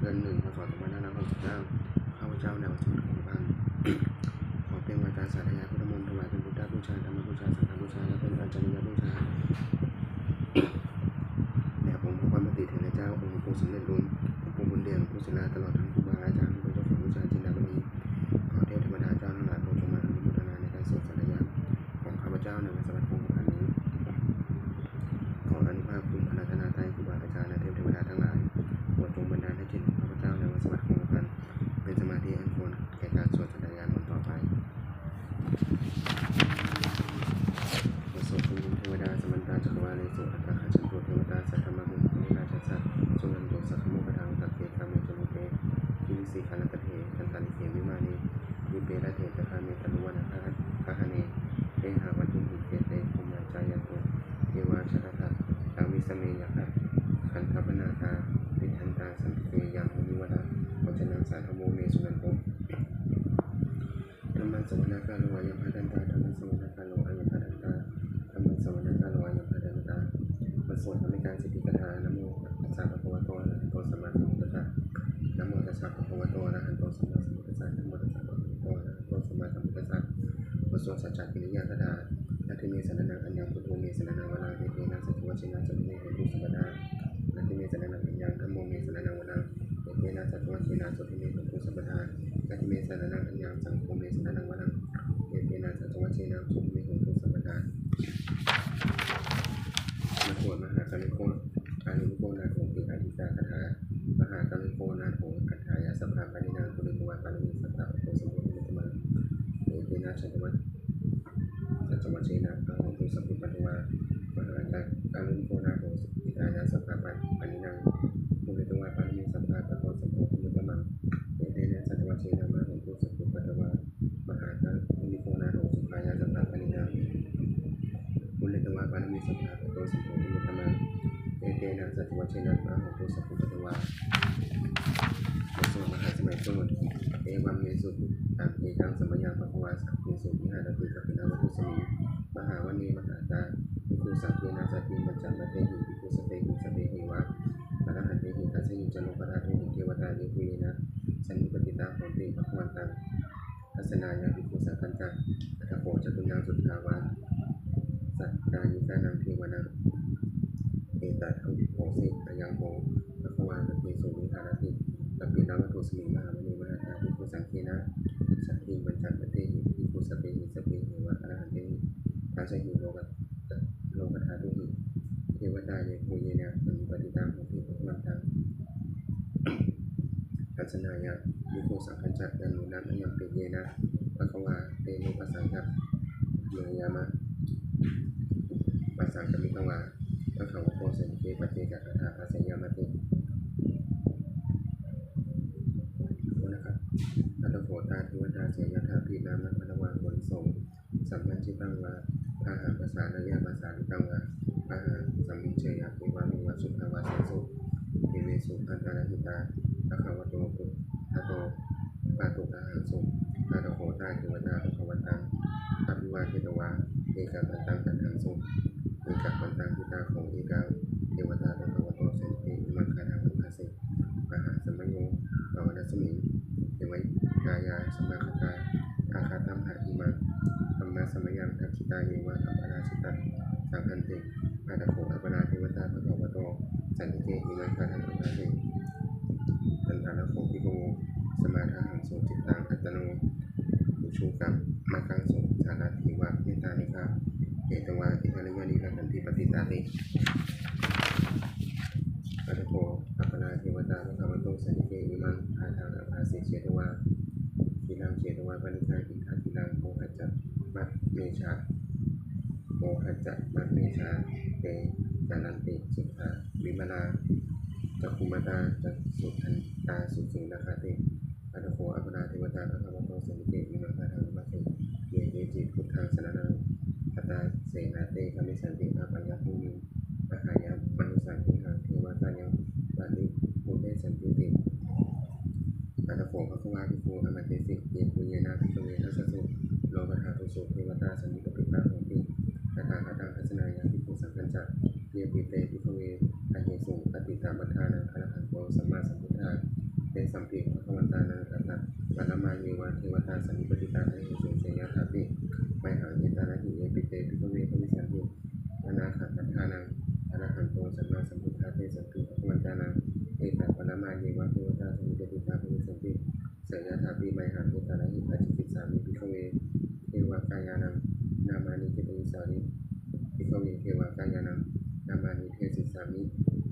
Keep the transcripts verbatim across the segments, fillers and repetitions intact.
เดือนหนึ่ง พ.ศ. สองพันห้าร้อยหกสิบเก้า ข้าพเจ้า นายวัชรพงษ์พันธ์ ขอเปล่งวาจาสาธยายพุทธมนต์ ถวายเป็นพุทธบูชา ธรรมบูชา สังฆบูชา และเป็นอาจาริยบูชา แด่องค์พระปัณฑิตเถระเจ้า องค์หลวงปู่สำเร็จลุน หลวงปู่บุญเรือง หลวงปู่ศิลา ตลอดทั้งครูบาอาจารย์ผู้เป็นเจ้าของวิชาจินดามณี ขอเทพเทวดาเจ้าทั้งหลายโปรดจงมาอนุโมทนาในการสวดสาธยายของข้าพเจ้าในวันสวัสดิ์คงกระพันนี้ ขออานุภาพคุณพระรัตนตรัย ครูบาอาจารย์ และเทพเทวดาทั้งหลาย โปรดจงบันดาลให้จิตของข้าพเจ้าในวันสวัสดิ์คงกระพัน เป็นสมาธิอันควรแก่การสวดสาธยายมนต์ต่อไป บทสวดชุมนุมเทวดา Samantā cakkavāḷesu atrāgacchantu devatā, saddhammaṃ munirājassa suṇantu saggamokkhadaṃ. Sagge kāme ca rūpe girisikharataṭe cantalikkhe vimāne, dīpe raṭṭhe ca gāme taruvanagahane gehavatthumhi khette, bhummā cāyantu devā jalathalavisame yakkhagandhabbanāgā, tiṭṭhantā santike yaṃ munivaravacanaṃ sādhavo me suṇantu. Dhammassavanakālo ayambhadantā. Dhammassavanakālo ayambhadantā. Dhammassavanakālo ayambhadantā. บทสวดธรรมิกสิทธิคาถา Namo tassa bhagavato arahato sammāsambuddhassa. Namo tassa bhagavato arahato sammāsambuddhassa. Namo tassa bhagavato arahato sammāsambuddhassa. บทสวดสัจจกิริยาคาถา Natthi me saraṇaṃ aññaṃ, buddho me saraṇaṃ varaṃ, etena saccavajjena sotthi me hotu sabbadā. Natthi me saraṇaṃ aññaṃ, dhammo me saraṇaṃ varaṃ, etena saccavajjena sotthi me hotu sabbadā. Natthi me saraṇaṃ aññaṃ, saṅgho me saraṇaṃ varaṃ, etena saccavajjena sotthi me hotu sabbadā. บทสวดมหาการุณิโก Kāruṇiko nātho ti. Ādikā gāthā. Mahākāruṇiko nātho atthāya sabbapāṇinaṃ, pūretvā pāramī sabbā patto sambodhimuttamaṃ. Etena saccavajjena mā hontu sabbupaddavā. Mahākāruṇiko nātho hitāya sabbapāṇinaṃ, pūretvā pāramī sabbā patto sambodhimuttamaṃ. Etena saccavajjena mā hontu sabbupaddavā. Mahākāruṇiko nātho sukhāya sabbapāṇinaṃ, pūretvā pāramī sabbā patto sambodhimuttamaṃ. Etena saccavajjena mā hontu sabbupaddavā. บทสวดมหาสมัยสูตร Evaṃ me sutaṃ. Ekaṃ samayaṃ bhagavā sakkesu viharati kapilavatthusmiṃ mahāvane mahatā bhikkhusaṅghena saddhiṃ pañcamattehi bhikkhusatehi sabbeheva arahantehi. Dasahi ca lokadhātūhi devatā yebhuyyena sannipatitā honti bhagavantaṃ dassanāya bhikkhusaṅghañca. Atha kho catunnaṃ suddhāvāsakāyikānaṃ devānaṃ etadahosi: Ayaṃ kho bhagavā sakkesu viharati kapilavatthusmiṃ mahāvane mahatā bhikkhusaṅghena saddhiṃ pañcamattehi bhikkhusatehi sabbeheva arahantehi. Dasahi lokadhātūhi devatā yebhuyyena sannipatitā honti bhagavantaṃ dassanāya bhikkhusaṅghañca. Yannūna mayampi yena bhagavā tenupasaṅkameyyāma, upasaṅkamitvā bhagavato santike paccekagāthā bhāseyyāmāti. Atha kho tā devatā seyyathāpi nāma balavā puriso sammiñjitaṃ vā bāhaṃ pasāreyya, pasāritaṃ vā bāhaṃ sammiñjeyya, evameva suddhāvāsesu devesu antarahitā bhagavato purato pāturahaṃsu. Atha kho tā devatā bhagavantaṃ abhivādetvā ekamantaṃ aṭṭhaṃsu. Ekamantaṃ ṭhitā kho ekā devatā bhagavato santike imaṃ gāthaṃ abhāsi: Mahāsamayo pavanasmiṃ, devakāyā samāgatā, āgatamha imaṃ dhammasamayaṃ, dakkhitāyeva aparājitasaṅghanti. Atha kho aparā devatā bhagavato santike imaṃ gāthaṃ abhāsi: Tatra kho bhikkhavo samādahaṃsu, cittaṃ attano ujukamakaṃsu, sārathīva nettāni gahetvā, indriyāni rakkhanti paṇḍitāti. Atha kho aparā devatā bhagavato santike imaṃ gāthaṃ abhāsi: Chetvā khīlaṃ chetvā palighaṃ, indakhīlaṃ ohaccamanejā, ohaccamanejā, te caranti suddhā vimalā, cakkhumatā ca sudantā susunāgāti. Atha kho aparā devatā bhagavato santike imaṃ gāthaṃ abhāsi: Ye keci buddhaṃ saraṇaṃ gatāse, na te gamissanti apāyabhūmiṃ, pahāya mānusaṃ dehaṃ, devakāyaṃ paripūressantīti. Atha kho bhagavā bhikkhū āmantesi: Yebhuyyena bhikkhave dasasu lokadhātūsu devatā sannipatitā honti tathāgataṃ dassanāya bhikkhusaṅghañca. Yepi te bhikkhave ahesuṃ atītamaddhānaṃ arahanto sammāsambuddhā yeva devatā sannipatitā, tesu seyyathāpi mayhaṃ etarahi. Yepi te bhikkhave bhavissanti anāgatagatānaṃ arahanto sammāsambuddhā, tesampi bhagavantānaṃ etaparamāyeva devatā sannipatitā bhavissanti seyyathāpi mayhaṃ etarahi. Ācikkhissāmi bhikkhave devakāyānaṃ nāmāni, kittayissāmi bhikkhave devakāyānaṃ nāmāni, desissāmi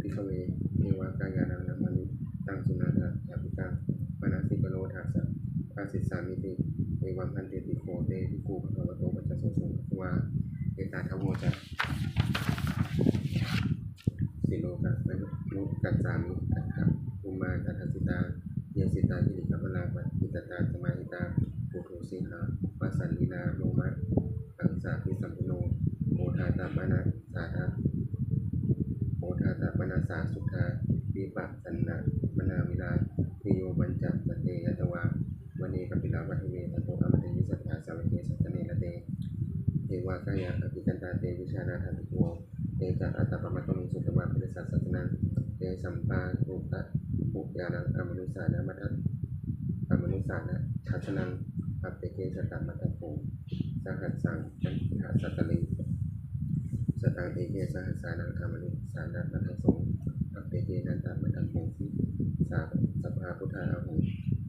bhikkhave devakāyānaṃ nāmāni. Taṃ suṇātha sādhukaṃ manasikarotha bhāsissāmīti. Evaṃ bhanteti kho te bhikkhū bhagavato paccassosuṃ. Bhagavā etadavoca: Silokamanukassāmi, bhummā tadassitā, ye sitā girigabbharaṃ, pahitattā samāhitā. Puthū sīhāva sallīnā, lomahaṃsābhisambhuno, odātamanasā, odātamanasā suddhā, vippasannamanāvilā. Bhiyyo pañcasate ñatvā, vane kāpilavatthave, tato āmantayi satthā, sāvake sāsane rate. Devakāyā abhikkantā, te vijānātha bhikkhavo. Te ca ātappamakaruṃ, sutvā buddhassa sāsanaṃ. Tesampāturahu ñāṇaṃ, amanussāna dassanaṃ. Appeke satamaddakkhuṃ, sahassaṃ atha sattariṃ. Sataṃ eke sahassānaṃ, amanussānamaddasuṃ. Appekenantamaddakkhuṃ, sabbā phuṭā ahuṃ.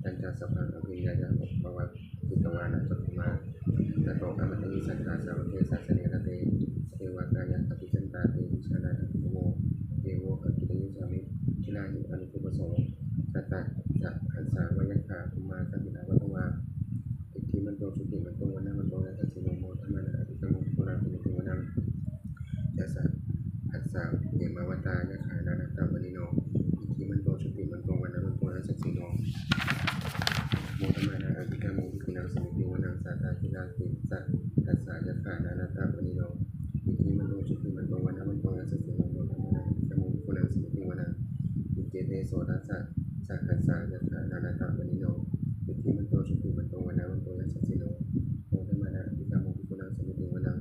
Tañca sabbaṃ abhiññāya, vavakkhitvāna cakkhumā. Tato āmantayi satthā, sāvake sāsane rate. Devakāyā abhikkantā, te vijānātha bhikkhavo. Ye vohaṃ kittayissāmi, girāhi anupubbaso. Sattasahassā va yakkhā, bhummā kāpilavatthavā. Iddhimanto jutimanto, vaṇṇavanto yasassino. Modamānā abhikkāmuṃ, bhikkhūnaṃ samitiṃ vanaṃ. Chasahassā hemavatā, yakkhā nānattavaṇṇino. Iddhimanto jutimanto, vaṇṇavanto yasassino. Modamānā abhikkāmuṃ, bhikkhūnaṃ samitiṃ vanaṃ. Sātāgirā tisahassā, yakkhā nānattavaṇṇino. Iddhimanto jutimanto, vaṇṇavanto yasassino. Modamānā abhikkāmuṃ, bhikkhūnaṃ samitiṃ vanaṃ. Iccete soḷasasahassā, yakkhā nānattavaṇṇino. Iddhimanto jutimanto, vaṇṇavanto yasassino. Modamānā abhikkāmuṃ, bhikkhūnaṃ samitiṃ vanaṃ.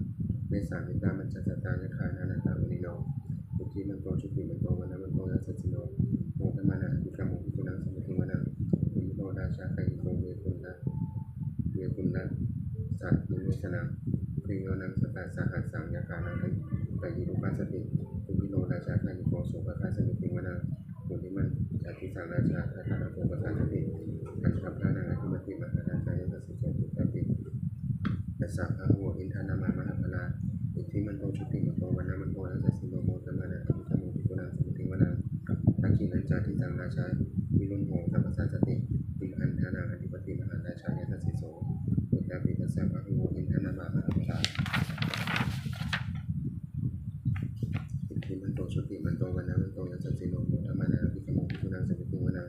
Vessāmittā pañcasatā, yakkhā nānattavaṇṇino. Iddhimanto jutimanto, vaṇṇavanto yasassino. Modamānā abhikkāmuṃ, bhikkhūnaṃ samitiṃ vanaṃ. Kumbhīro rājagahiko, vepullā vepullassa nivesanaṃ. Bhiyyo naṃ satasahassaṃ, yakkhānaṃ payirupāsati. Kumbhīro rājagahiko, sopāga samitiṃ vanaṃ. Purimañca disaṃ rājā, dhataraṭṭho pasāsati. Gandhabbānaṃ ādhipati, mahārājā yasassi so. Puttāpi tassa bahavo, indanāmā mahabbalā. Iddhimanto jutimanto, vaṇṇavanto yasassino. Modamānā abhikkāmuṃ, bhikkhūnaṃ samitiṃ vanaṃ. Dakkhiṇañca disaṃ rājā, virūḷho tappasāsati. Kumbhaṇḍānaṃ ādhipati, mahārājā yasassi so. Puttāpi tassa bahavo, indanāmā mahabbalā. Iddhimanto jutimanto, vaṇṇavanto yasassino. Modamānā abhikkāmuṃ, bhikkhūnaṃ samitiṃ vanaṃ.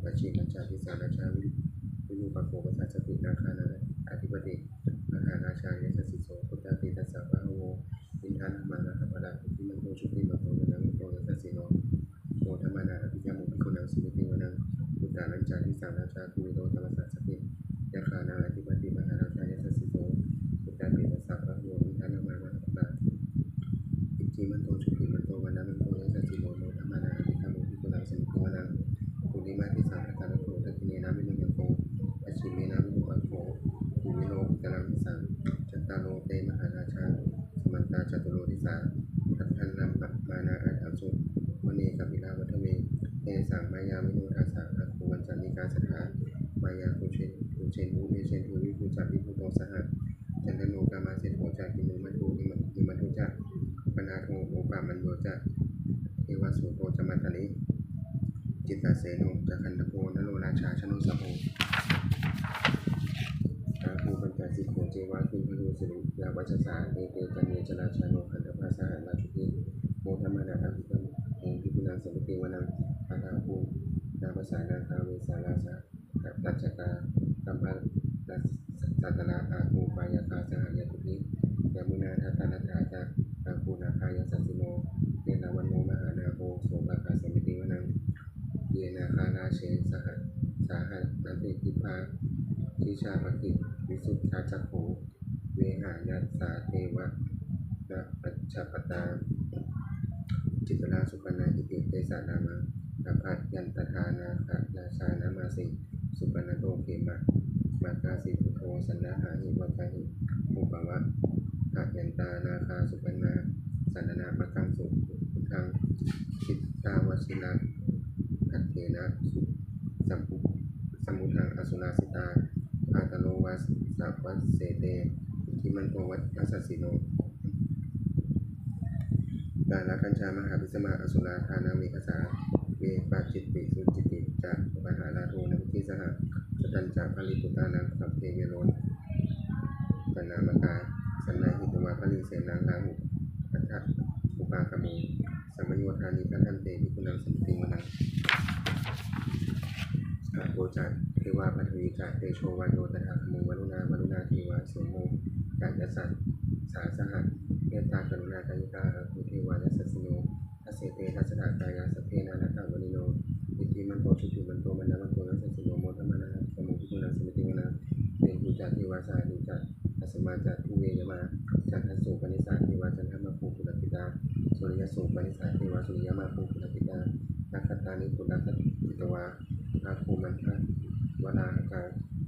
Pacchimañca disaṃ rājā, virūpakkho pasāsati. Nāgānaṃ ādhipati, mahārājā yasassi so. Puttāpi tassa bahavo, indanāmā mahabbalā. Iddhimanto jutimanto, vaṇṇavanto yasassino. Modamānā abhikkāmuṃ, bhikkhūnaṃ samitiṃ vanaṃ. Uttarañca disaṃ rājā, kuvero tappasāsati. Yakkhānaṃ ādhipati, mahārājā yasassi so. Puttāpi tassa bahavo, indanāmā mahabbalā. Iddhimanto jutimanto, vaṇṇavanto yasassino. Modamānā abhikkāmuṃ, bhikkhūnaṃ samitiṃ vanaṃ. Purimadisaṃ dhataraṭṭho, dakkhiṇena virūḷhako. Pacchimena virūpakkho, kuvero uttaraṃ disaṃ. Cattāro te mahārājā, samantā caturo disā. Daddallamānā aṭṭhaṃsu, vane kāpilavatthave. Tesaṃ māyāvino dāsā, āgū vañcanikā saṭhā. Māyāgū veṣeṇḍū, veṣeṇḍī viṭū ca, viṭuṭo saha. Candano kāmaseṭṭho ca, kinnughaṇḍu nighaṇḍu ca. Panādo opamañño ca, devasūto ca mātali. Cittaseno ca gandhabbo, naḷo rājā janosabho. Āgū pañcasikho ceva, timbarū suriyavacchasā. Ete caññe ca rājāno, gandhabbā saha rājubhi. Modamānā abhikkāmuṃ, bhikkhūnaṃ samitiṃ vanaṃ. Athāgū nābhasā nāgā, vesālā saha tacchakā. Kambalassatarā āgū, pāyāgā saha ñātibhi. Yāmunā dhataraṭṭhā ca, āgū nāgā yasassino. Erāvaṇo mahānāgo, sopāga samitiṃ vanaṃ. Ye nāgarāje sahasā haranti, dibbā dijā pakkhi visuddhacakkhū. Vehāyasā te vanamajjhapattā, citrā supaṇṇā iti tesa nāmaṃ. Abhayantadā nāgarājānamāsi, supaṇṇato khemamakāsayo. māgāsi buddho saṇhāhi vācāhi upavhayantā nāgā supaṇṇā saraṇamakaṃsu buddhaṃ. Jitavajirahatthena samuddaṃ asurā sitā bhātaro vāsavassete iddhimanto yasassino. Kālakañjā mahābhismā asurā dānaveghasā vepacitti sucitti ca pahārādo namucī saha. Satañca baliputtānaṃ sabbe verocanāmakā sannayhitvā baliṃ senaṃ rāhubhaddamupāgamuṃ samayodāni bhaddante bhikkhūnaṃ samitiṃ vanaṃ. Āpo ca devā paṭhavī ca tejo vāyo tadāgamuṃ varuṇā vāruṇā devā somo ca yasasā saha mettākaruṇākāyikā āguṃ devā yasassino. Dasete dasadhā kāyā sabbe nānattavaṇṇino iddhimanto jutimanto vaṇṇavanto yasassino modamānā abhikkāmuṃ bhikkhūnaṃ samitiṃ vanaṃ. Veṇhū ca devā sahalī ca asamā ca duve yamā candassūpanisā devā candamāguṃ purakkhitā suriyassūpanisā devā suriyamāguṃ purakkhitā nakkhattāni purakkhitvā āguṃ mandavalāhakā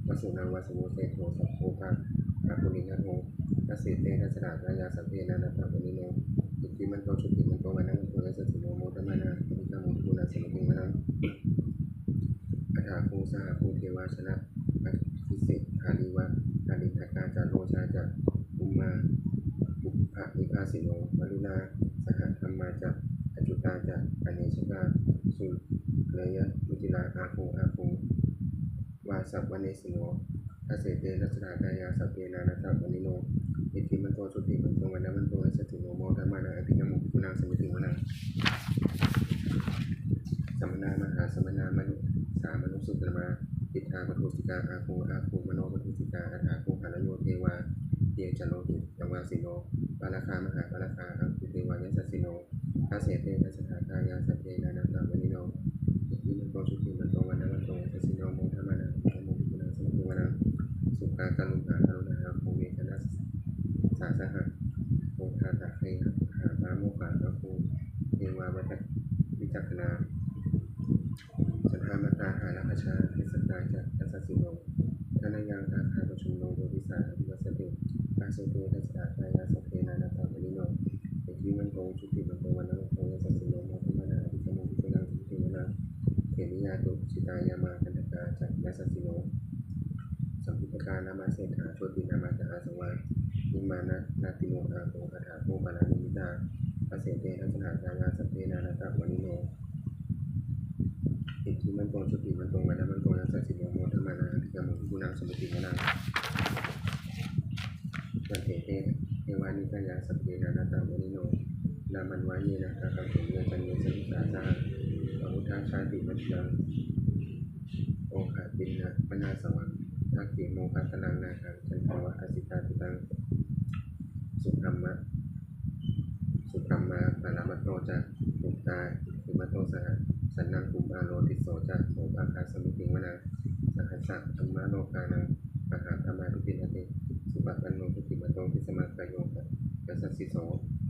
vasūnaṃ vāsavo seṭṭho sakkopāga purindado. Dasete dasadhā kāyā sabbe nānattavaṇṇino iddhimanto jutimanto vaṇṇavanto yasassino modamānā abhikkāmuṃ bhikkhūnaṃ samitiṃ vanaṃ. Athāguṃ sahabhū devā jalamaggisikhāriva ariṭṭhakā ca rojā ca ummāpupphanibhāsino varuṇā sahadhammā ca accutā ca anejakā sūleyyarucirā āguṃ āguṃ vāsavanesino. Dasete dasadhā kāyā sabbe nānattavaṇṇino iddhimanto jutimanto vaṇṇavanto yasassino modamānā abhikkāmuṃ bhikkhūnaṃ samitiṃ vanaṃ. Samānā mahāsamānā mānusā mānusuttamā khiḍḍāpadūsikā āguṃ āguṃ manopadūsikā athāguṃ harayo devā ye ca lohitavāsino pāragā mahāpāragā āguṃ devā yasassino. Dasete dasadhā kāyā sabbe nānattavaṇṇino iddhimanto jutimanto vaṇṇavanto yasassino modamānā abhikkāmuṃ bhikkhūnaṃ samitiṃ vanaṃ. Sukkā karumhā aruṇā āguṃ veghanasā saha odātagayhā pāmokkhā āguṃ devā vicakkhaṇā sadāmattā hāragajā tisattā ca yasassino. Thanayaṃ āga pajjunno yo disā abhivassati. Dasete dasadhā kāyā sabbe nānattavaṇṇino iddhimanto jutimanto vaṇṇavanto yasassino modamānā abhikkāmuṃ bhikkhūnaṃ samitiṃ vanaṃ. Khemiyā tusitā yāmā kaṭṭhakā ca yasassino sammiddhakā nāmaseṭṭhā jotināmā ca āsavā nimmānaratino āguṃ athāguṃ paranimmitā. Dasete dasadhā kāyā sabbe nānattavaṇṇino iddhimanto jutimanto vaṇṇavanto yasassino modamānā abhikkāmuṃ bhikkhūnaṃ samitiṃ vanaṃ. Dasete devanikāyā sabbe nānattavaṇṇino nāmanvayena āgañchuṃ ye caññe sadisā saha. Pavutthajātimaddhamaṃ oghatiṇṇamanāsavaṃ dakkhemoghataraṃ nāgaṃ candaṃva asitātitaṃ. Subrahma subrahmā paramatto ca puttā iddhimato saha. Sanaṅkumāro tisso ca sopāga samitiṃ vanaṃ. Sahassabrahmalokānaṃ mahābrahmābhitiṭṭhati supapanno jutimanto bhismākāyo yasassi so.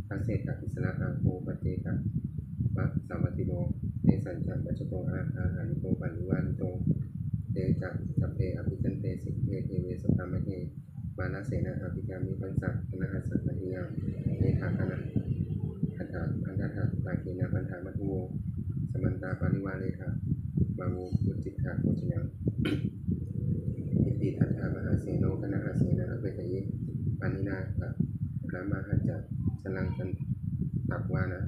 Dasettha issarā āguṃ paccekavasavattino tesañca majjhato āga hārito parivārito. Te ca sabbe abhikkante sinde deve sabrahmake mārasenā abhikkāmi passa kaṇhassa mandiyaṃ. Etha gaṇhatha bandhatha rāgena bandhamatthu vo samantā parivāretha mā vo muñcittha koci naṃ. Iti tattha mahāseno kaṇhasenaṃ apesayi pāṇinā talamāhacca saraṃ katvāna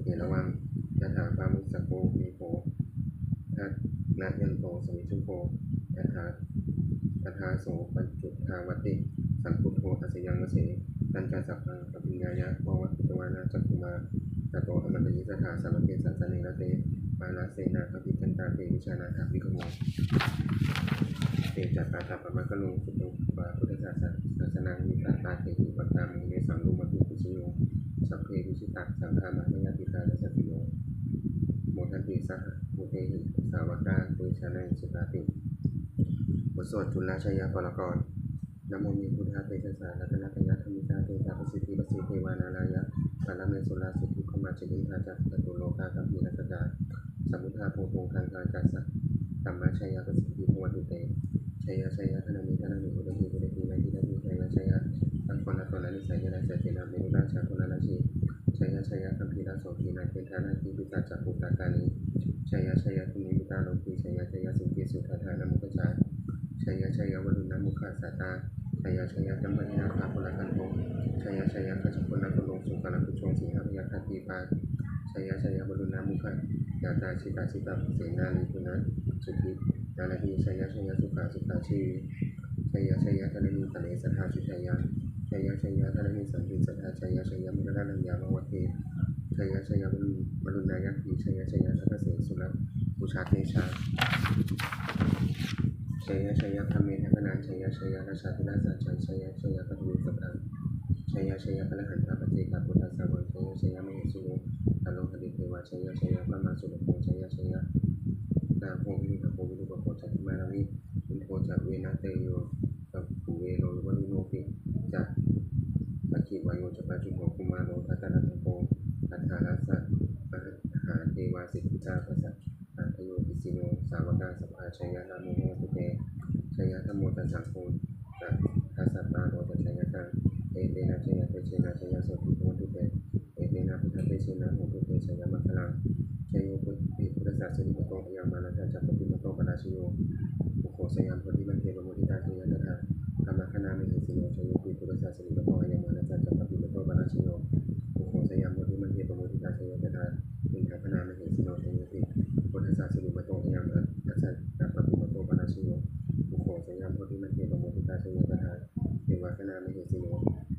bheravaṃ. Yathā pāvussako megho thanayanto savijjuko tadā so paccudāvatti saṅkuddho asayaṃvase. Tañca sabbaṃ abhiññāya vavakkhitvāna cakkhumā tato āmantayi satthā sāvake sāsane rate. Mārasenā abhikkantā te vijānātha bhikkhavo. Te ca ātappamakaruṃ sutvā buddhassa sāsanaṃ. Vītarāgehi pakkāmuṃ nesaṃ lomampi iñjayuṃ. Sabbe vijitasaṅgāmā bhayātītā yasassino modanti saha bhūtehi sāvakā te janesutāti. บทสวดจุลชัยปกรณ์ Namo me buddhatejasā ratanattayadhammikā tejapasiddhi pasīdevā nārāyaparamesurā siddhibrahmā ca indā ca catulokā gambhīrakkhakā samuddā bhūtuṃ gaṅgā ca sabrahmajayapasiddhi bhavantu te. Jaya jaya dhanami dhanami udadhi udadhi nadhi nadhi, jaya jaya gaganalatananissaya rājasena merurājabala rājī, jaya jaya gambhīra sombhī nāgendanāgī pisāca bhūtakālī, jaya jaya dunnimittarogi, jaya jaya siṅgīsudādānamukhajā, jaya jaya varuṇṇamukhasātrā, jaya jaya brahmādi nāgā horaganto, jaya jaya gajjagannaturaṅga sukarabhujaṅga sīhabyagghadīpā, jaya jaya varuṇṇamukhayātrā jita jita senārī puna suddhi naradī, jaya jaya sukhā sukhā jīvī, jaya jaya dhanami dhane sadā jayā, jaya jaya dhanami saddhi sadā, jaya jaya maṅgarājaraññā ma bhave, jaya jaya varuṇṇayakkhaṇī, jaya jaya takkhasenasurabhujatejā, jaya jaya brahmendagaṇā, jaya jaya rājādhirājasājjai, jaya jaya paṭhaviṃ sabbaṃ, jaya jaya arahantāpaccekabuddhasāvaṃ, jaya jaya mahesuro haro harindevā, jaya jaya brahmā surakkho, jaya jaya nāgo viruḷhako virūpakkho candimā ravi, indo ca venateyyo ca kuvero varuṇopi ca, aggi vāyo ca pājuṇho kumāro dhataraṭṭhako, aṭṭhārasa mahādevā siddhitāpasa-ādayo, isino sāvakā sabbā jaya rāmo bhavantu te, jaya dhammo ca saṅgho ca dasapālo ca jayakaṃ, etena jayatejena jayasotthī bhavantu te, etena buddhatejena hotu te jayamaṅgalaṃ. Jayo hi buddhassa sirimato ayaṃ mārassa ca pāpimato parājayo, ugghosayaṃ bodhimaṇḍe pamoditā jaya tadā brahmagaṇā mahesino. Jayo hi buddhassa sirimato ayaṃ mārassa ca pāpimato parājayo, ugghosayaṃ bodhimaṇḍe pamoditā jaya tadā indagaṇā mahesino. Jayo hi buddhassa sirimato ayaṃ mārassa ca pāpimato parājayo, ugghosayaṃ bodhimaṇḍe pamoditā jaya tadā devagaṇā mahesino.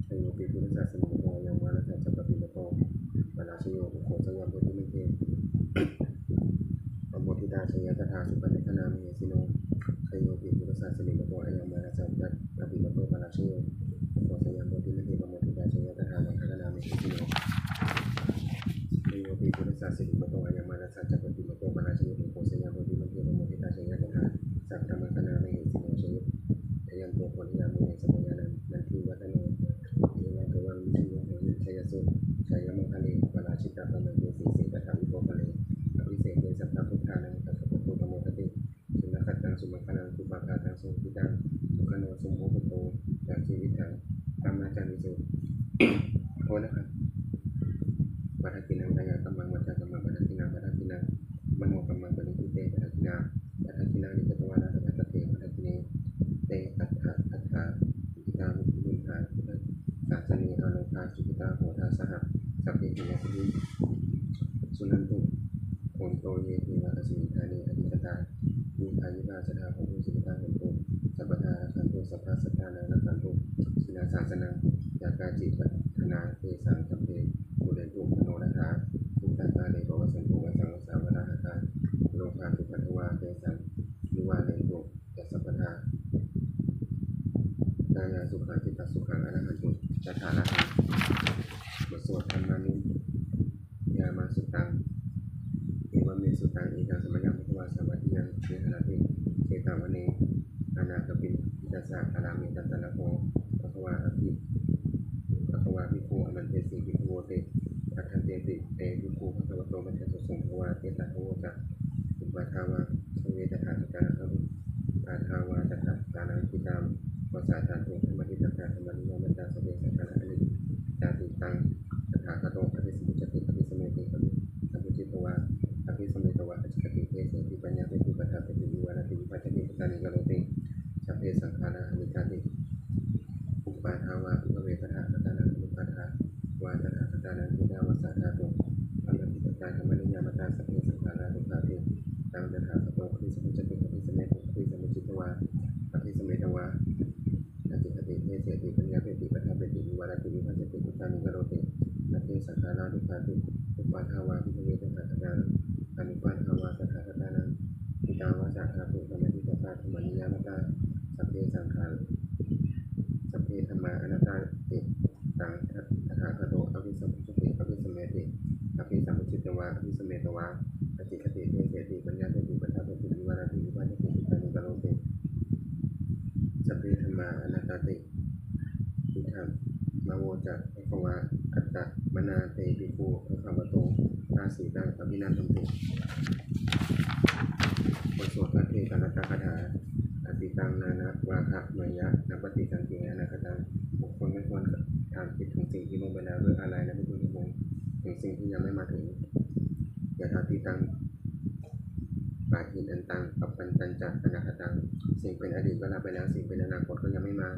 Jayo hi buddhassa sirimato ayaṃ mārassa ca pāpimato parājayo, ugghosayaṃ bodhimaṇḍe pamoditā jaya tadā supaṇṇagaṇā mahesino. Jayo hi buddhassa sirimato ayaṃ mārassa ca pāpimato parājayo, ugghosayaṃ bodhimaṇḍe pamoditā jaya tadā naggāgaṇā mahesino. Jayo hi buddhassa sirimato ayaṃ mārassa ca pāpimato parājayo, ugghosayaṃ bodhimaṇḍe pamoditā jaya tadā sabrahmagaṇā mahesino. Jayo jayanto bodhiyā mūle sakyānaṃ nandivaḍḍhano, evaṃ tvaṃ vijayo hohi jayassu jayamaṅgale, aparājitapallaṅke sīse paṭhavipokkhare abhiseke sabbabuddhānaṃ aggappatto pamodati. Sunakkhattaṃ sumaṅgalaṃ supabhātaṃ suhuṭṭhitaṃ, sukhaṇo sumuhutto ca suyiṭṭhaṃ brahmacārisu. โทษนะครับ Padakkhiṇaṃ kāyakammaṃ vācākammaṃ padakkhiṇaṃ, padakkhiṇaṃ manokammaṃ paṇidhī te padakkhiṇā, padakkhiṇāni katvāna labhantatthe padakkhiṇe. Te atthaladdhā sukhitā viruḷhā buddhasāsane, arogā sukhitā hotha saha sabbehi ñātibhi. Suṇantu bhonto ye devā asmiṃ ṭhāne adhigatā, dīghāyukā sadā hontu sukhitā hontu sabbadā, rakkhantu sabbasattānaṃ rakkhantu jinasāsanaṃ, yā kāci patthanā tesaṃ sabbe pūrentu manorathā, yuttakāle pavassantu vassaṃ vassā valāhakā, rogā cupaddavā tesaṃ nivārentu ca sabbadā, kāyāsukhaṃ cittisukhaṃ arahantu yathārahaṃ. บทสวด Dhammanunyāyasuttaṃ. Evaṃ me sutaṃ. Ekaṃ samayaṃ bhagavā sāvatthiyaṃ viharati jetavane anāthapiṇḍikassa ārāme. Tatra kho bhagavā abhi- bhagavā bhikkhū āmantesi bhikkhavoti. Bhadanteti te bhikkhū bhagavato paccassosuṃ. Bhagavā etadavoca. Uppādā vā bhikkhave tathāgatānaṃ anuppādā vā tathāgatānaṃ, ṭhitā va sā dhātu dhammaṭṭhitatā dhammaniyāmatā sabbe saṅkhārā aniccāti. Taṃ tathāgato abhisambujjhati abhisameti, abhisambujjhitvā abhisametvā ācikkhati deseti paññapeti paṭṭhapeti vivarati vibhajati uttānīkaroti sabbe saṅkhārā aniccāti. Uppādā vā bhikkhave tathāgatānaṃ anuppādā vā tathāgatānaṃ, ṭhitā va sā dhātu dhammaṭṭhitatā dhammaniyāmatā sabbe saṅkhārā dukkhāti. Taṃ tathāgato abhisambujjhati abhisameti, abhisambujjhitvā abhisametvā ācikkhati deseti paññapeti paṭṭhapeti vivarati vibhajati uttānīkaroti sabbe saṅkhārā dukkhāti. Uppādā vā bhikkhave tathāgatānaṃ anuppādā vā tathāgatānaṃ, ṭhitā va sā dhātu dhammaṭṭhitatā dhammaniyāmatā sabbe saṅkhā- sabbe dhammā anattāti. Taṃ tathāgato abhisambujjhati abhisameti, abhisambujjhitvā abhisametvā ācikkhati deseti paññapeti paṭṭhapeti vivarati vibhajati uttānīkaroti sabbe dhammā anattāti. Idamavoca bhagavā. Attamanā te bhikkhū bhagavato bhāsitaṃ abhinandanti. บทสวดภัทเทกรัตตคาถา Atītaṃ nānvāna Mayā nappaṭikaṅkhe anāgataṃ. บุคคลไม่ควรถามคิดถึงสิ่งที่ล่วงไปแล้วด้วยอาลัย และไม่พึงพะวงถึงสิ่งที่ยังไม่มาถึง Yadatītaṃ pahīnantaṃ appattañca anāgataṃ. สิ่งเป็นอดีตก็ละไปแล้ว สิ่งเป็นอนาคตก็ยังไม่มา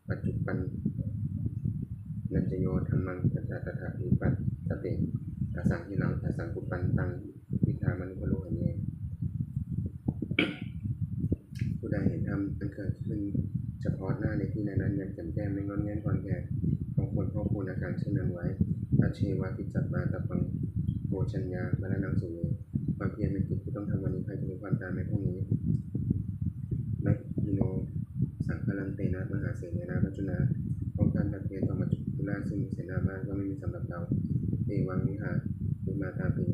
Paccuppannañca yo dhammaṃ tattha tattha vipassati, asaṃhiraṃ asaṅkuppaṃ taṃ viddhā manubrūhaye. ผู้ใดเห็นธรรมอันเกิดขึ้นเฉพาะหน้าในที่นั้นๆ อย่างแจ่มแจ้ง ไม่ง่อนแง่นคลอนแคลน เขาควรพอกพูนอาการเช่นนั้นไว้ Ajjeva kiccamātappaṃ ko jaññā maraṇaṃ suve. ความเพียรเป็นกิจที่ต้องทำวันนี้ ใครจะรู้ความตายแม้พรุ่งนี้ Laghino saṅgarantena mahāsenena maccunā. พวกท่านผัดเพี้ยนต่อมัจจุราชซึ่งมีเสนามาก ย่อมไม่มีสำหรับเรา Evaṃ vihārimātāpiṃ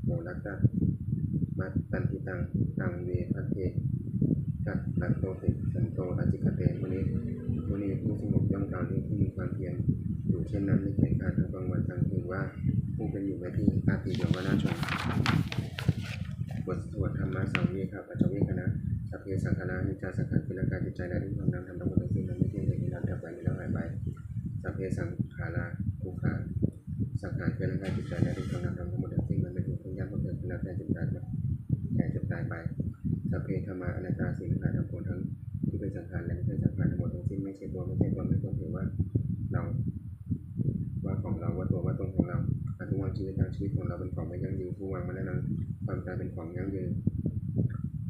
ahorattamatanditaṃ, taṃ ve bhaddekarattoti santo ācikkhate muni. มุนีผู้สงบย่อมกล่าวเรียกผู้มีความเพียรอยู่เช่นนั้น ไม่เกียจคร้านทั้งกลางวันทั้งคืนว่า ผู้เป็นอยู่ไม่เที่ยง ราตรีเดียวก็ราบสูญ บทสวดธรรมสังเวคปัจจเวกขณะ Sabbe saṅkhārā aniccā. สังขารคือร่างกายจิตใจและรูปธรรมนามธรรมทั้งหมดทั้งสิ้น มันไม่เที่ยง เกิดขึ้นแล้วดับไป มีแล้วหายไป Sabbe saṅkhārā dukkhā. สังขารคือร่างกายจิตใจและรูปธรรมนามธรรมทั้งหมดทั้งสิ้น มันเป็นทุกข์ ทุกข์ยาก เพราะเกิดขึ้นแล้วแก่เจ็บตาย แก่เจ็บตายไป Sabbe dhammā anattā. สิ่งทั้งหลายทั้งปวงทั้งที่เป็นสังขารและไม่ใช่สังขารทั้งหมดทั้งสิ้น ไม่ใช่ตัว ไม่ใช่ตน ไม่ควรถือว่าเรา ว่าของเรา ว่าตัว ว่าตนของเรา Addhuvaṃ jīvitaṃ. ชีวิตของเราเป็นของไม่ยั่งยืน Dhuvaṃ maraṇaṃ. ความตายเป็นของยั่งยืน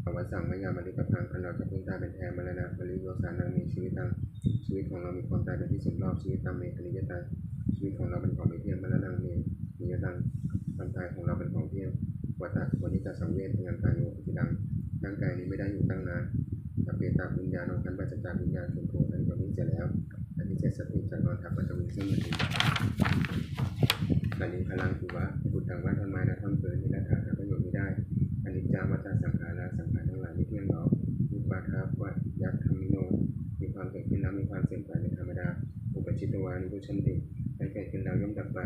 Avassaṃ mayā maritabbaṃ. อันเราจะพึงตายเป็นแท้ Maraṇapariyosānaṃ me jīvitaṃ. ชีวิตของเรามีความตายเป็นที่สุดรอบ Jīvitaṃ me aniyataṃ. ชีวิตของเราเป็นของไม่เที่ยง Maraṇaṃ me niyataṃ. ความตายของเราเป็นของเที่ยง Vata ควรที่จะสังเวช Ayaṃ kāyo aciraṃ. ร่างกายนี้ไม่ได้อยู่ตั้งนาน Sappetāviññāno. ครั้นปราศจากวิญญาณ Chuḍḍho อันหมดสิ้นเสียแล้ว Adhisessati จักนอนทับ Paṭhaviṃ ซึ่งแผ่นดิน Kaliṅgaraṃ iva. ผุตังว่าท่อนไม้และท่อนฟืน Niratthaṃ หาประโยชน์มิได้ Aniccā vata saṅkhārā. สังขารทั้งหลายไม่เที่ยงหนอ Uppādavayadhammino. มีความเกิดขึ้นแล้วมีความเสื่อมไปเป็นธรรมดา Uppajjitvā nirujjhanti. ครั้นเกิดขึ้นแล้วย่อมดับไป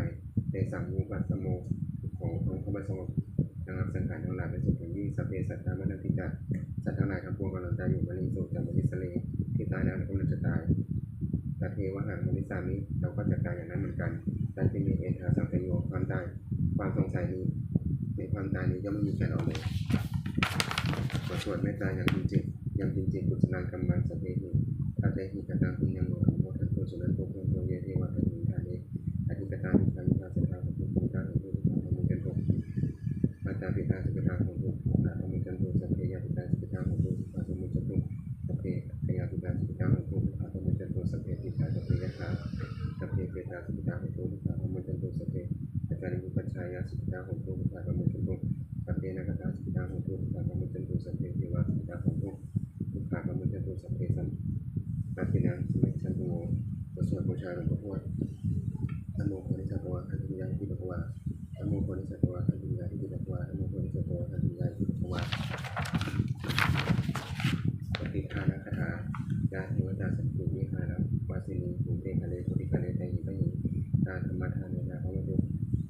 Tesaṃ vūpasamo sukho. ความเข้าไปสงบระงับสังขารทั้งหลายเป็นสุขอย่างยิ่ง Sabbe sattā maranti ca. สัตว์ทั้งหลายทั้งปวงกำลังตายอยู่ Mariṃsu ca marissare. ที่ตายแล้วกำลังจะตาย Tathevāhaṃ marissāmi. เราก็จะตายอย่างนั้นเหมือนกัน Natthi me ettha saṃsayo. ความตาย ความสงสัยนี้ ในความตายนี้ย่อมไม่มีแก่เราเลย บทสวดเมตตา Yaṃ kiñci, yaṃ kiñci kusalā kammaṃ sabbehi katehi kataṃ puññaṃ no anumodantu suṇantu bhonto ye devā asmiṃ ṭhāne adhigatā, dukkhayogā sadā hontu, sukhitā hontu, dukkhā pamuñcantu. Mātā pitā sukhitā hontu, dukkhā pamuñcantu. Sabbe ñātikā sukhitā hontu, dukkhā pamuñcantu. Sabbe aññātikā sukhitā hontu, dukkhā pamuñcantu. Sabbe pisā sabbe yakkhā sabbe petā sukhitā hontu, dukkhā pamuñcantu. Sabbe ācariyupajjhāyā sukhitā hontu, dukkhā pamuñcantu. Sabbe nakkhattā sukhitā hontu, dukkhā pamuñcantu. Sabbe devā sukhitā hontu, dukkhā pamuñcantu. Sabbe sampattīnaṃ samijjhantu vo. บทสวดบูชาหลวงปู่ทวด Namo bodhisatto āgantimāya iti bhagavā. Namo bodhisatto āgantimāya iti bhagavā. Namo bodhisatto āgantimāya iti bhagavā. Pattidānagāthā. Yā devatā santi vihāravāsinī, thūpe ghare bodhighare tahiṃ tahiṃ, tā dhammadānena bhavantu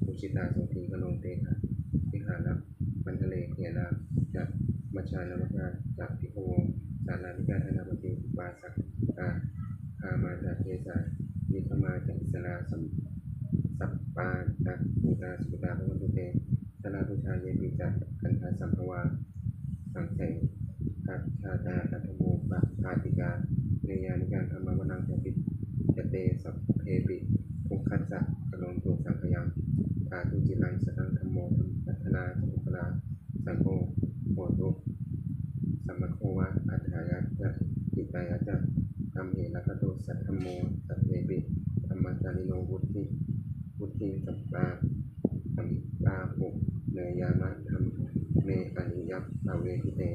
pūjitā, sotthiṃ karontedha vihāra maṇḍale. Therā ca majjhā navakā ca bhikkhavo, sārāmikā dānapatī upāsakā, gāmā ca desā nigamā ca issarā, sam- sappāṇabhūtā sukhitā bhavantu te. Jalābujā yepi ca aṇḍasambhavā, saṃsedajātā athavopapātikā, niyyānikaṃ dhammavaraṃ paṭicca te, sabbepi dukkhassa karontu saṅkhayaṃ. Ṭhātu ciraṃ sataṃ dhammo, dhammaddharā ca puggalā, saṅgho hotu samaggo va, atthāya ca hitāya ca. Amhe rakkhatu saddhammo, sabbepi dhammacārino, vuḍḍhi- vuḍḍhiṃ sampā- sampāpuṇeyyāma, dhamme ariyappavedite.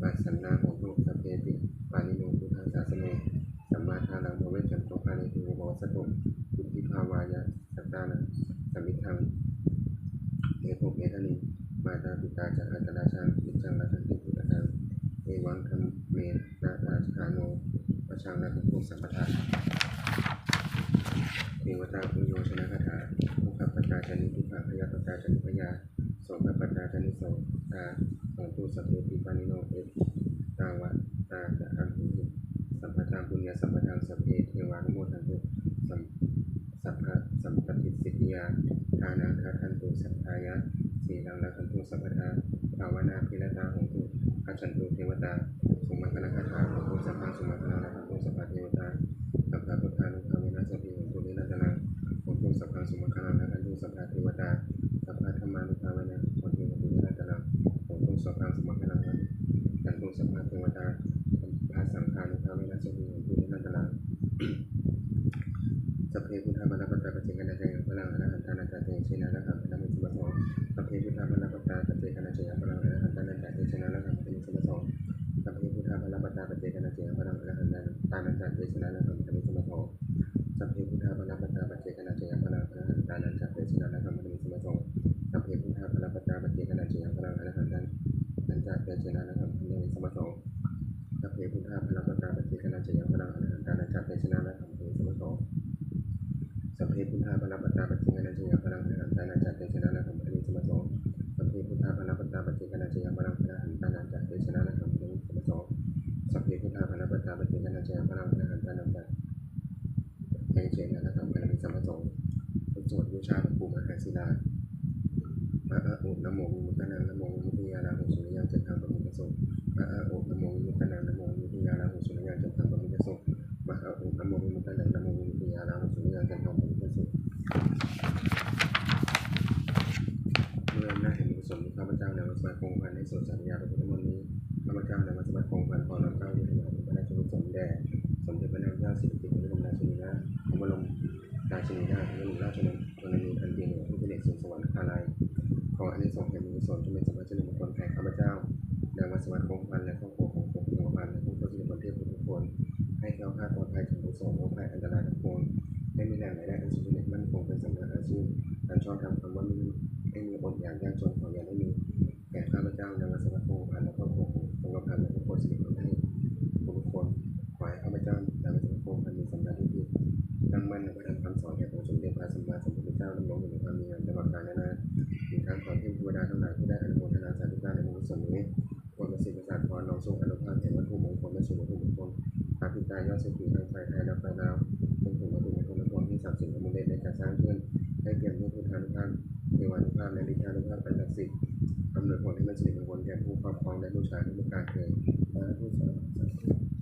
Pasannā hontu sabbepi, pāṇino buddhassa sāsane. Sammā dhāraṃ pavecchanto, kāle devo pavassatu. Vuḍḍhibhāvāya sattānaṃ, samiddhaṃ netu medaniṃ. Mātā pitā ca atrajaṃ, niccaṃ rakkhanti puttakaṃ. Evaṃ dhammena rājāno, pajaṃ rakkhantu sabbadā. Devatāuyyojanagāthā. Dukkhappattā ca niddukkhā, bhayappattā ca nibbhayā, sokappattā ca nissokā, hontu sabbepi pāṇino. Ettāvatā ca amhehi, sambhataṃ sabbadhaṃ sabbe devānumodantu sabbasampattisiddhiyā. Dānaṃ dadantu saddhāya sīlaṃ rakkhantu sabbadā bhāvanābhiratā hontu gacchantu devatāsumaṅgalagāthā. Hotu sabbaṃ sumaṅgalaṃ rakkhantu sabbadevatā sabbabuddhānubhāvena sotthī hontu nirantaraṃ. Hotu sabbaṃ sumaṅgalaṃ rakkhantu sabbadevatā sabbadhammānubhāvena sotthī hontu nirantaraṃ. Hotu sabbaṃ sumaṅgalaṃ rakkhantu sabbadevatā sabbasaṅghānubhāvena sotthī hontu nirantaraṃ. Sabbe buddhā balappattā paccekānañca yaṃ balaṃ arahantānañca tejena rakkhaṃ bandhāmi sabbaso. Sabbe buddhā balappattā paccekānañca yaṃ balaṃ arahantānañca tejena rakkhaṃ bandhāmi sabbaso. Sabbe buddhā balappattā paccekānañca yaṃ balaṃ arahantānañca tejena rakkhaṃ bandhāmi sabbaso. Sabbe buddhā balappattā paccekānañca yaṃ balaṃ arahantānañca tejena rakkhaṃ bandhāmi sabbaso. Sabbe buddhā balappattā paccekānañca yaṃ balaṃ arahantānañca tejena rakkhaṃ bandhāmi sabbaso. Sabbe buddhā balappattā paccekānañca yaṃ balaṃ arahantānañca tejena rakkhaṃ bandhāmi sabbaso. Sabbe buddhā balappattā paccekānañca yaṃ balaṃ arahantānañca tejena rakkhaṃ bandhāmi sabbaso. Sabbe buddhā balappattā paccekānañca yaṃ balaṃ arahantānañca tejena rakkhaṃ bandhāmi sabbaso. Sabbe buddhā balappattā paccekānañca yaṃ balaṃ arahantānañca tejena rakkhaṃ bandhāmi sabbaso. บทสวดบูชาหลวงปู่มหาศิลา Ma a u namo vimuttānaṃ, namo vimuttiyā, rāhu suriyaṃ candaṃ pamuñcasu. Ma a u namo vimuttānaṃ, namo vimuttiyā, rāhu suriyaṃ candaṃ pamuñcasu. Ma a u namo vimuttānaṃ, namo vimuttiyā, rāhu suriyaṃ candaṃ pamuñcasu. ด้วยอำนาจแห่งบุญกุศลที่ข้าพเจ้าในวัดสะพานโคงพันได้สวดสาธยายพระพุทธมนต์นี้ ข้าพเจ้าในวัดสะพานโคงพันขอน้อมเกล้าถวายเป็นพระราชกุศลแด่สมเด็จพระนางเจ้าสิริกิติ์ พระบรมราชินีนาถ พระบรมราชินีนาถ พระบรมราชชนนีพันปีหลวง ผู้เสด็จสู่สวรรคาลัย ขออานิสงส์แห่งบุญกุศลจงเป็นสมบัติสิริมงคลแก่ข้าพเจ้า ในวัดสะพานโคงพันและครอบครัวของครอบครัวพันและผู้เข้าสิริมงคลเทพทุกคน ให้แคล้วคลาดปลอดภัยจากทุกข์โศกโรคภัยอันตรายทั้งปวง ให้มีแหล่งรายได้อันสุจริตมั่นคงเป็นสัมมาอาชีพ อันชอบธรรม คำว่าไม่มี ไม่มีอดอยากยากจน ขออย่าได้มีแก่ข้าพเจ้า ในวัดสะพานโคงพันและครอบครัวของครอบครัวพันและครอบครัวสิริมงคลเทพทุกคน ขอให้ข้าพเจ้า ในวัดสะพานโคงพันมีสัมมาทิฏฐิตั้งมั่นในพระธรรมคำสอนแห่งองค์สมเด็จพระสัมมาสัมพุทธเจ้า ดำรงอยู่ในความดีงามตลอดกาลนาน อีกทั้งขอเทพเทวดาทั้งหลายที่ได้อนุโมทนาสาธุการในบุญกุศลนี้ ควรประสิทธิ์ประสาทพร น้อมส่งอานุภาพแห่งวัตถุมงคลและสู่วัตถุมงคล พระปิดตายอดเศรษฐีทั้งฝ่ายไทยและฝ่ายลาว จนถึงวัตถุมงคลทั้งปวงที่ศักดิ์สิทธิ์และมูลเลขได้จัดสร้างขึ้น ให้เปี่ยมด้วยพุทธานุภาพ เทวานุภาพ และฤทธานุภาพอันศักดิ์สิทธิ์ อำนวยผลให้เป็นสิริมงคลแก่ผู้ครอบครองและบูชาทุกประการเทอญ สาธุ สาธุ สาธุ